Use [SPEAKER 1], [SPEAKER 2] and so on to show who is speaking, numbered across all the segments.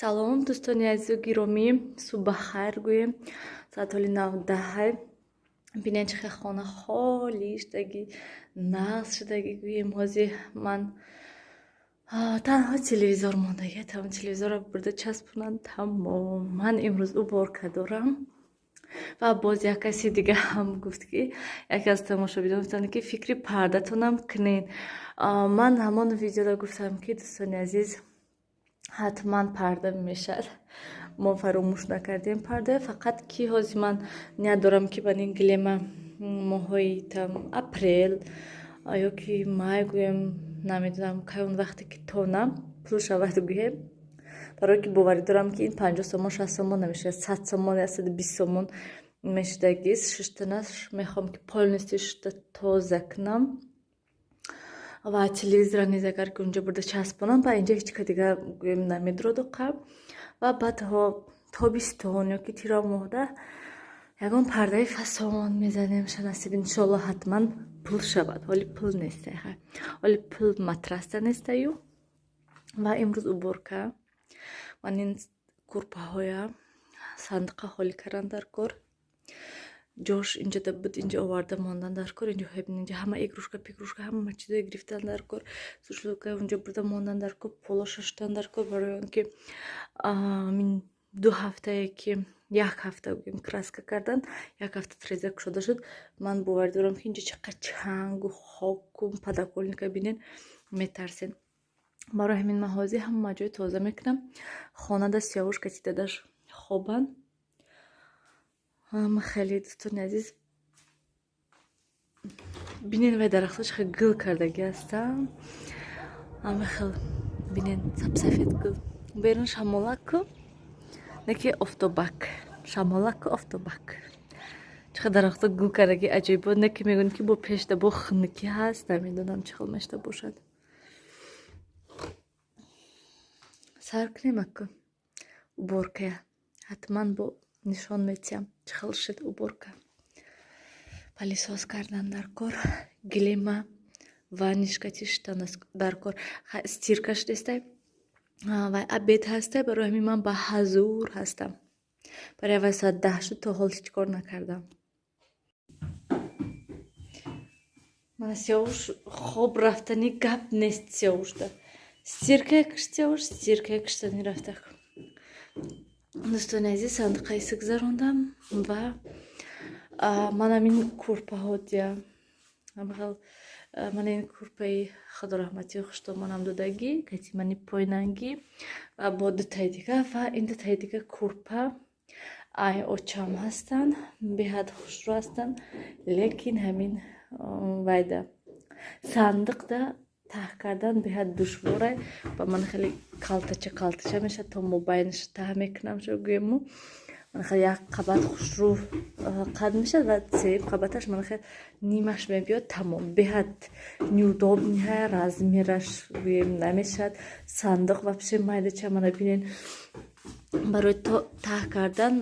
[SPEAKER 1] Салом, дӯстони азизу гиромӣ, субҳ бахайр гӯем. Соат ҳоли 9:10. Бинед, чӣ хел хона холӣ шудагӣ, нағз шудагӣ гӯем. Ҳозир ман танҳо телевизор мондагӣ, тамом, телевизорро бурда часпонанд, тамом. Ман имрӯз уборка дорам ва боз як каси дига ҳам гуфт, ки яке аз тамошобинон гуфтанд, ки фикри пардатонам кунед. Ман ҳамон видеода гуфтам, ки, дӯстони азиз, ҳатман парда мешавад, мо фаромӯш накардем парда. Фақат ки ҳозир ман ният дорам, ки ба ин гилема моҳҳои там апрел ё ки май гӯем, намедонам кай, он вақте ки тона пул шавад гӯем, барое ки боварӣ дорам, ки ин 50 сомон, 60 сомон намешавад, 100 сомон, 120 сомон мешудагист. Шуштанаш мехоҳам, ки полностью шушта тоза кунам ва телевизора низ агар ки унҷо бурда часпонам, ба инҷа ҳеҷ ка дига гӯем намедуроду қабл ва баъд тобистон ё ки тирамоҳда ягон пардаи фасон мезанем, шанасиб, иншолло, ҳатман пул шавад. Ҳоли пул неста, ҳоли пул матраста нестаю. Ва имрӯз уборка. Ман ин курпаҳоя сандуқа холӣ кардан дар кор, ҷош инҷода буд, инҷо оварда мондан дар кор. Инҷо, инҷа ҳама игрушка пигрушка, ҳама чизое гирифтан дар кор, сушилка унҷо бурда мондан дар кор, поло шаштан дар кор, барои он ки мин 2 ҳафтае ки як ҳафта гӯем краска кардан, як ҳафта треза кушода шуд. Ман боварӣ дорам, ки инҷо чақадр чангу хоку подоконника бинен, метарсен. Барои ҳамин ман ҳозир ҳама ҷой тоза мекунам. Хонада Сиёвуш кати дадаш хобанд. Ама хеле, дӯстони азиз, бинен, вай дарахтҳо чӣ хел гул кардагӣ ҳастанд. Ама хел бинен, сабсафед гул. Берун шамолаку, неки офтобак, шамолаку офтобак. Чӣ қадар дарахтҳо гул кардаги, аҷоибот. Не ки мегӯянд, ки бо пешда бо хунукӣ ҳаст, намедонам, чӣ хел мешта бошад. Сар кунем аку уборкая, ҳатман бо нишон метиҳам, чӣ хел шуд уборка. Пылесос кардан дар кор, гилема ванишкати шудан дар кор, стирка шудестай ва обед ҳастай. Барои ҳамин ман ба ҳазур ҳастам. Барои аввал соат 10 шуд, то ҳол ҳеҷ кор накардам. Мана Сиёвуш хоб рафтани гап нест. Сиёвушда стирка кишт, Сиёвуш стирка киштани рафта. Дӯстони азиз, сандуқаи гузарондам ва ман ҳамин курпаҳо дия, ман ин курпаи худораҳматии хуштомонам додагӣ, кати мани пойнангӣ ва бо дутаи дига ва ин дутаи дига курпа ай очам ҳастанд, беҳад хушрӯ ҳастанд, лекин ҳамин вайда сандиқда таҳ кардан беҳад душворай ба ман, хеле калтача калтача мешавад. То мобайнаш таҳ мекунам, шо гӯему, ман хеле як қабат хушрӯ қад мешавад ва сеюм қабаташ ман хеле нимаш мебиёд, тамом. Беҳад неудобный, размераш гӯем намешавад. Сандиқ вообще майдача. Мана бинен, барои таҳ кардан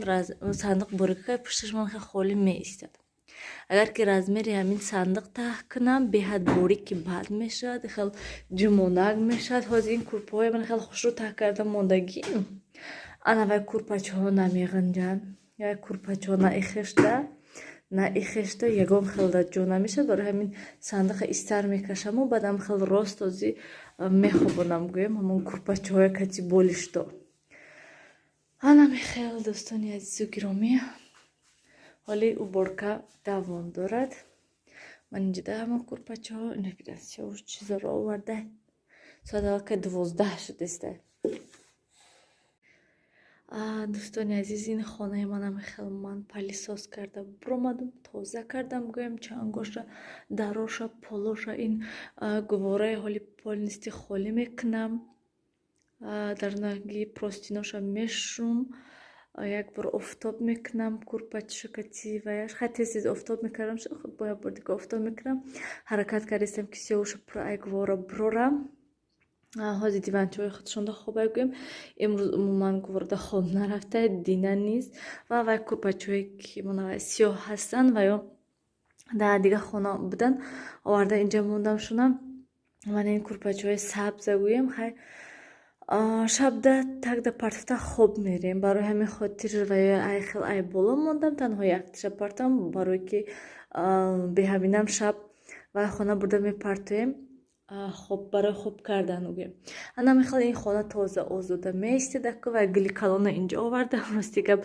[SPEAKER 1] сандиқ борика, пушташ ман хеле холӣ меистад. Агар ки размери ҳамин сандиқ таҳ кунам, беҳад борики бад мешавад, хел ҷумонак мешавад. Ҳозир ин курпаҳои ман хеле хушрӯ таҳ карда мондагӣ, ана вай курпачаҳо намеғинҷанд, як курпачаҳо на ихешта, на ихешта, ягон хелда ҷо намешавад. Барои ҳамин сандиқа истар мекашаму баъдам хел рост озӣ мехобонам гӯем ҳамон курпачаҳоя кати болишто. Ана мехел, дӯстони азизу гиромӣ, ҳоли уборка давом дорад. Ман инҷода ҳама курпачаҳо набинам, Сиёвуш чизоро оварда. Соат аллакай 12 шудеста. Дӯстони азиз, ин хонаи манам хел ман пылесос карда буромадам, тоза кардам гӯем, чангоша, дароша, полоша. Ин гувораи ҳоли полностью холӣ мекунам, дар наги простыноша мешум, як бор офтоб мекунам курпачаша кати ваяш. Хай, тез тез офтоб мекардам, бо як бор дига офтоб мекунам. Ҳаракат кардастам, ки Сиёвуша пур ай гувора бурорам. Ҳозир диванчаҳои худшонда хобай гӯем. Имрӯз умуман гуворда хоб нарафта, дина низ. Ва вай курпачаҳое ки сиёҳ ҳастанд ва ё дар дига хона буданд, оварда инҷа мондам шунам. Ман ин курпачаҳои сабза гӯем, хай. Шабда тагда партофта хоб мерем. Барои ҳамин хотир ва ай хел ай боло мондам, танҳо якташа партам, барое ки беҳаминам шаб вай хона бурда мепартоем, хоб, барои хоб кардан гӯем. Ана мехел ин хона тоза, озода меистодаку. Ва гули калона инҷо овардам. Рости гап,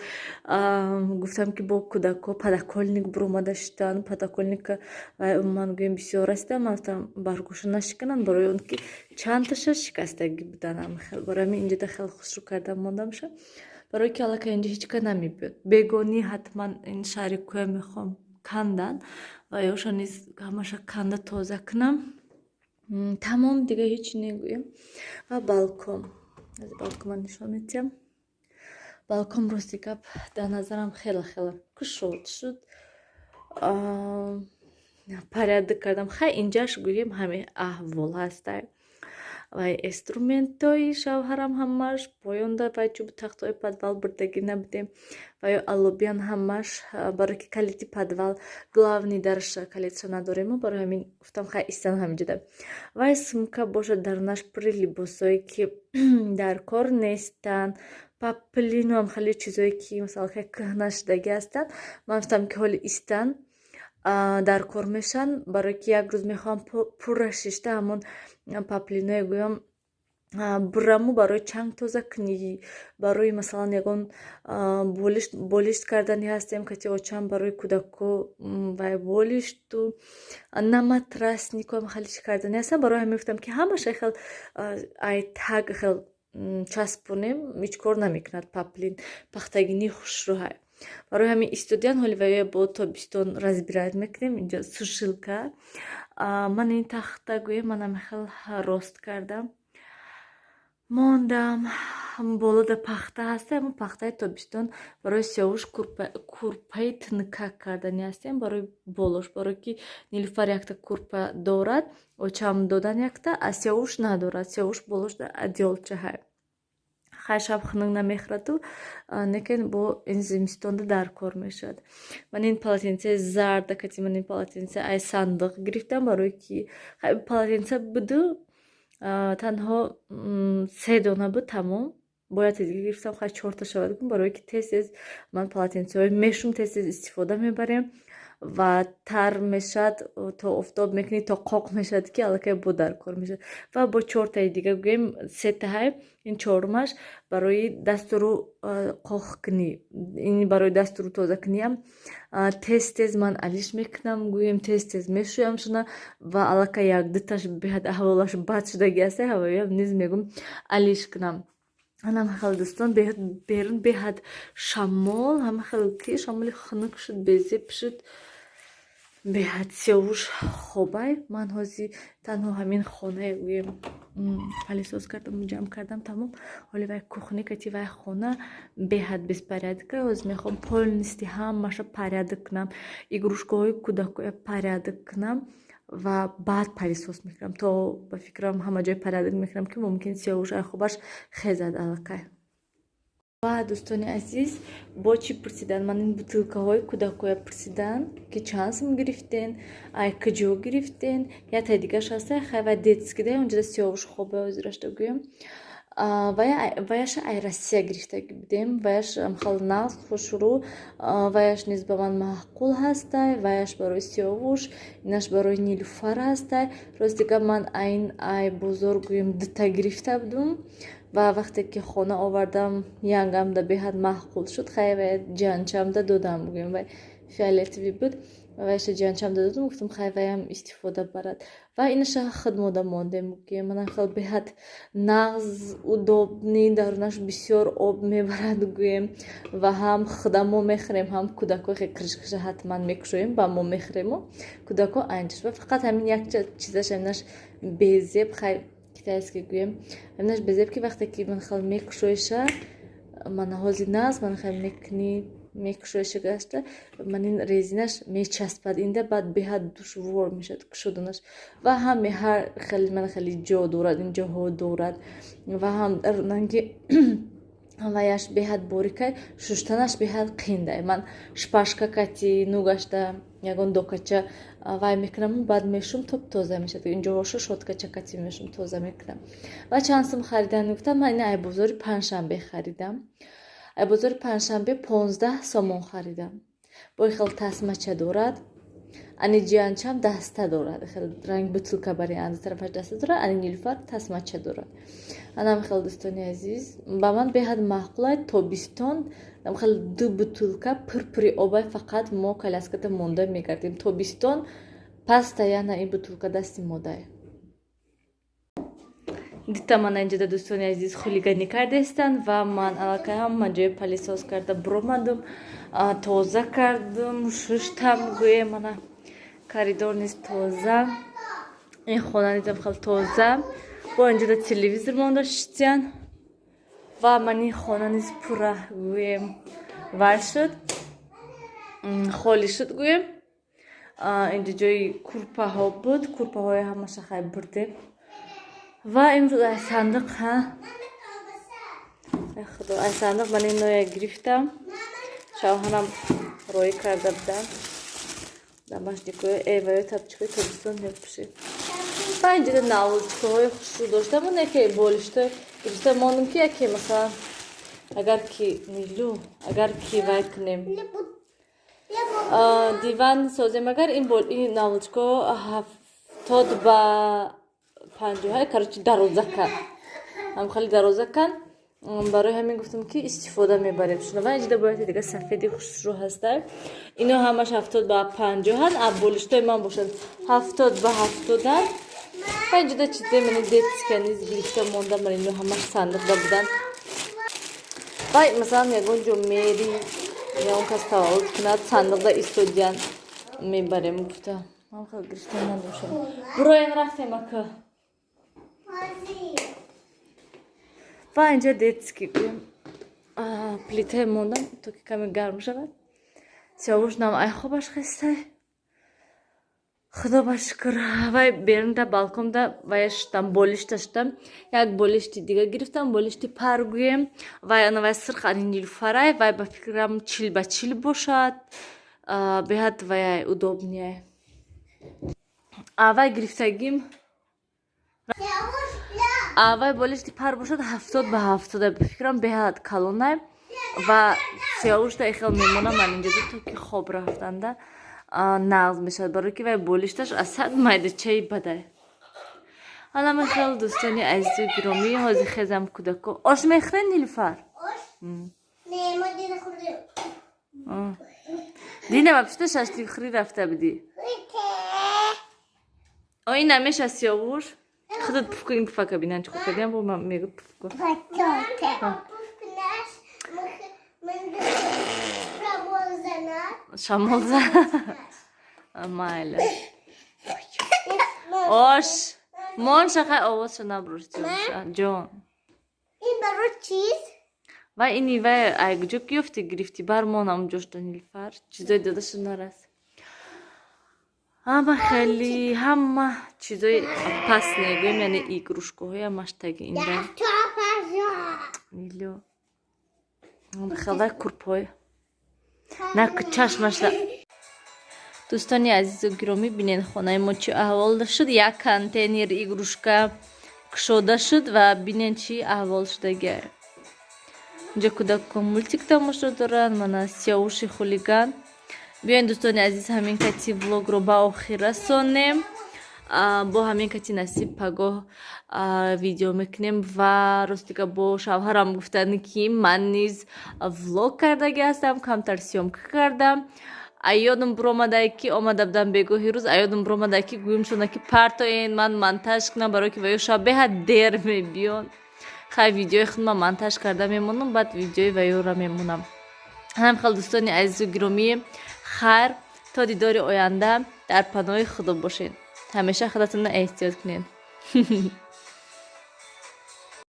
[SPEAKER 1] гуфтам, ки бо кӯдакҳо подоконник буромада шиштан, подоконника вай умуман гӯем бисёр расидам. Ман гуфтам, баргоша нашикананд, барои он ки чандташа шикастагӣ будан. Хел барои ҳамин инҷода хеле хушрӯ кардам, мондамша, барое ки аллакай инҷо ҳеҷ ка намебиёд. Бегонӣ ҳатман ин шаҳри кӯя мехоҳам кандан ва ёша низ ҳамаша канда тоза кунам. Тамом, дига ҳеҷ негӯем. Ва балкон, балконма нишон медиҳам. Балкон, рости гап, дар назарам хеле хеле кушод шуд, порядок кардам. Хай, инҷаш гӯем ҳамин аҳвол ҳастай. Вай инструментҳои шавҳарам ҳамаш поёнда, вай чӯбу тахтҳои подвал бурдагӣ набудем ва ё алобиян ҳамаш, барое ки калиди подвал, главный дарша калидша надорему. Барои ҳамин гуфтам, хай, истан ҳаминҷода. Вай сумка бошад, дарунаш пури либосое, ки дар кор нестанд, паплинуам хеле чизое, ки масалан хеле кӯҳна шудагӣ ҳастанд. Ман гуфтам, ки ҳоли истан, дар кор мешаванд, барое ки як рӯз мехоҳам пурра шишта ҳамон паплиное гӯям бураму, барои чанг тоза кунӣ, барои масалан ягон болишт кардани ҳастем кати очам барои кӯдако, вай болишту наматраснику хеле чӣ кардани ҳастам. Барои ҳамин гуфтам, ки ҳамаша хел ай таг хел часпонем, ҳеҷ кор намекунад. Паплин пахтагини хушрӯҳай, барои ҳамин истодиян. Ҳоли вая бо тобистон разбирать мекунем. Инҷо сушилка. Ман ин тахта гӯем, манам хел рост кардам, мондам. Болода пахта ҳаста, ҳамон пахтаи тобистон барои Сиёвуш курпаи тинкак кардани ҳастем барои болош, барое ки Нилуфар якта курпа дорад, очам додан якта, а Сиёвуш надорад. Сиёвуш болош одеялчаҳай. Хай, шаб хунук намехӯраду, лекин бо ин зимистонда дар кор мешавад. Ман ин полотенцаи зарда кати, ман ин полотенца ай сандиқ гирифтам, барое ки полотенца буду, танҳо се дона буд, тамом. Бояд дига гирифтам, хай, чорта шавад, барое ки тез тез ман полотенцаҳои мешум, тез тез истифода мебарем ва тар мешавад, то офтоб мекунӣ, то қоқ мешавад, ки аллакай бо дар кор мешавад. Ва бо чортаи дига гӯем, сетаҳай, ин чорумаш барои дастуру қоқкунӣ. Ин барои дастуру тозакуниам тез тез ман алиш мекунам, гӯем, тез тез мешӯям шуна. Ва аллакай як дуташ беҳад аҳволаш бад шудагӣ аст, ҳавоям низ мегум алиш кунам. Анам хел, дӯстон, берун беҳад шамол, ҳама хел ки шамоли хунук шуд, безеб шуд, беҳад. Сиёвуш хобай. Ман ҳозир танҳо ҳамин хонае гӯем пылесос кардам, ҷамъ кардам, тамом. Ҳоли вай кухни кати вай хона беҳад беспорядка. Ҳозир мехоҳам полностью ҳамаша порядок кунам, игрушкаҳои кӯдакоя порядок кунам ва баъд пылесос мекунам. То ба фикрам ҳама ҷой порядок мекунам, ки мумкин Сиёвуш ай хобаш хезад аллакай. Ва, дӯстони азиз, бо чӣ пурсидан? Ман ин бутылкаҳои кӯдакоя пурсидан, ки чанд сум гирифтен, ай куҷо гирифтен. Яктаи дигараш ҳаста, хай, вай детский да, онҷода Сиёвуш хобе ҳозирашта гӯем. Ваяша ай Россия гирифтагӣ будем. Ваяш хел нағз, хушрӯ, ваяш низ ба ман маъқул ҳастай. Ваяш барои Сиёвуш, инаш барои Нилуфар ҳастай. Рости гап, ман айн ай бозор гӯем дута гирифта будум ва вақте ки хона овардам, янгамда беҳад маъқул шуд. Хай, вая ҷанчамда додам, гӯем, вай фиолетовый буд, ваяша ҷанчамда додам, гуфтам, хай, ваям истифода барад. Ва инаша худмода мондем, гӯем. Мана хел беҳад нағз, удобный, дарунаш бисёр об мебарад, гӯем. Ва ҳам худамо мехӯрем, ҳам кӯдако. Хе крышкаша ҳатман мекушоем ва мо мехӯрему кӯдако анҷаш. Ва фақат ҳамин як чизаш, ҳаминаш безеб, хай, китайский гӯем, ҳаминаш безеб, ки вақте ки ман хел мекушоиша, мана ҳозир нағз, мана хел мекунӣ, мекушоиша гашта, ман ин резинаш мечаспад инда, баъд беҳад душвор мешавад кушоданаш. Ва ҳаме ҳар хеле мана хеле ҷо дорад, ин ҷоҳо дорад. Ва ҳам ранги ваяш беҳад борикай, шуштанаш беҳад қиндай. Ман шпажка кати нугашта. Ягон докача вай мекунам, баъд мешум, топ тоза мешавад. Инҷоҳошо щёткача кати мешум, тоза мекунам. Ва чанд сум харидан гуфтам, ман ина ай бозори Панҷшанбе харидам. Ай бозори Панҷшанбе 15 сомон харидам. Бо хел тасмача дорад, ани ҷиянчам даста дорад, хел ранг бутылка бари анди тарафаш даста дорад, ани Нилуфар тасмача дорад. Анам хел, дӯстони азиз, ба ман беҳад маъқулай. Тобистон хел ду бутылка пурпури обай, фақат мо коляскада монда мегардем. Тобистон постоянно ин бутылка дасти модай. Дита мана инҷода, дӯстони азиз, хулиганӣ кардестанд ва ман аллакай ҳама ҷои пылесос карда буромадум, тоза кардум, шуштам. Гӯе, мана коридор низ тоза, ин хона низам хел тоза. Бо инҷода телевизор монда шитян ва ман ин хона низ пурра, гӯем, вар шуд, холӣ шуд. Гӯем, инҷо ҷои курпаҳо буд, курпаҳои ҳамаша хай бурдем. Ва имрӯз ай сандиқ, ҳа, худо, ай сандиқ ман иноя гирифтам, шавҳарам роӣ карда будам. Домашникои эваё тапчикои тобистон мепӯшем. Ва инҷода наволочкаҳои хушрӯ доштам, яке болишто гирифта мондум, ки яке, масалан, агар ки Нилу, агар ки вай кунем, диван созем, агар ин наволочкаҳо 70 ба 50, короче, дарозакан, ҳам хеле дарозакан. Барои ҳамин гуфтам, ки истифода мебарем шуна. Ва инҷода бояд дига сафеди хушрӯ ҳаста, ино ҳамаш 70 ба 50-ан, а болиштои ман бошад 70 ба 70-ан. Ва инҷода чизои мани детская низ гирифта монда, ман ино ҳамаш сандиқда будан. Вай, масалан, ягон ҷо мери, ягон кас таваллуд кунад, сандиқда истодиян мебарем гуфта, ман хел гирифта мондам. Шумо буроен, рафтем ака. Ва инҷа детский, гӯем, плитае мондам, то ки каме гарм шавад. Сиёвуш нам ай хобаш хестай, худо ба шукр. Вай берунда балконда вая шуштам, болишта шуштам. Як болишти дига гирифтам, болишти пар, гӯем, вай ана вай сирх, ани Нилуфарай. Вай ба фикрам 40 ба 40 бошад, беҳад ваяй удобный. А вай гирифтагим, а вай болишти пар бошад 70 ба 70, ба фикрам беҳад калонай. Ва сиёвушта ихел мемонам ман инҷода, то ки хоб рафтанда нағз мешавад, барои ки вай болишташ аз сад майдачаи бадай. Ҳалама хел, дӯстони азизу гиромӣ, ҳозир хезам, кӯдако ош мехӯрен, Нилуфар?
[SPEAKER 2] Не, мо дина хӯрдем.
[SPEAKER 1] Дина вообще шашликхӯрӣ рафта будӣ. О, ин намеша, Сиёвуш, худат пуф кун. Ин пуфака бинан, чӣ кор кардиам, бо ман мегӯ пуф кун.
[SPEAKER 2] Пуф кунаш, ман шамол зана.
[SPEAKER 1] Шамол зана, майли. Ош мон шахай, овозша набурш, ҷон.
[SPEAKER 2] Ин барои чиз?
[SPEAKER 1] Ва ини вай ай куҷо ёфти, гирифтӣ, бар монам ҷошта. Нилфар чизои додаша нарас, ҳама хеле ҳама чизои пас негӯем, яъне игрушкаҳои ҳамаш таги инда. Нило хелай курпҳои на чашмашда. Дӯстони азизу гиромӣ, бинед, хонаи мо чӣ аҳвол шуд. Як контейнер игрушка кушода шуд ва бинед, чӣ аҳвол шудагиа. Инҷо кӯдакон мультик тамошо доранд, мана Сиёвуши хулиган. Биёед, дӯстони азиз, ҳамин кати влогро ба охир расонем. Бо ҳамин кати насиб пагоҳ видео мекунем. Ва ростига бо шавҳарам гуфтанд, ки ман низ влог кардаги ҳастам, камтар съёмка кардам. Аёдам буромадае, ки омада будам бегоҳи рӯз, аёдам буромадае, ки гӯем шуда, ки партоен, ман монтаж кунам, барое ки ва ё шаб беҳад дер мебиён. Хай, видеои худма монтаж карда мемонам, баъд видеои ваёра мемонам. Ҳам хел, дӯстони азизу гиромӣ, хайр, то дидори оянда, дар паноҳи Худо бошед, ҳамеша худатонро эҳтиёт кунед.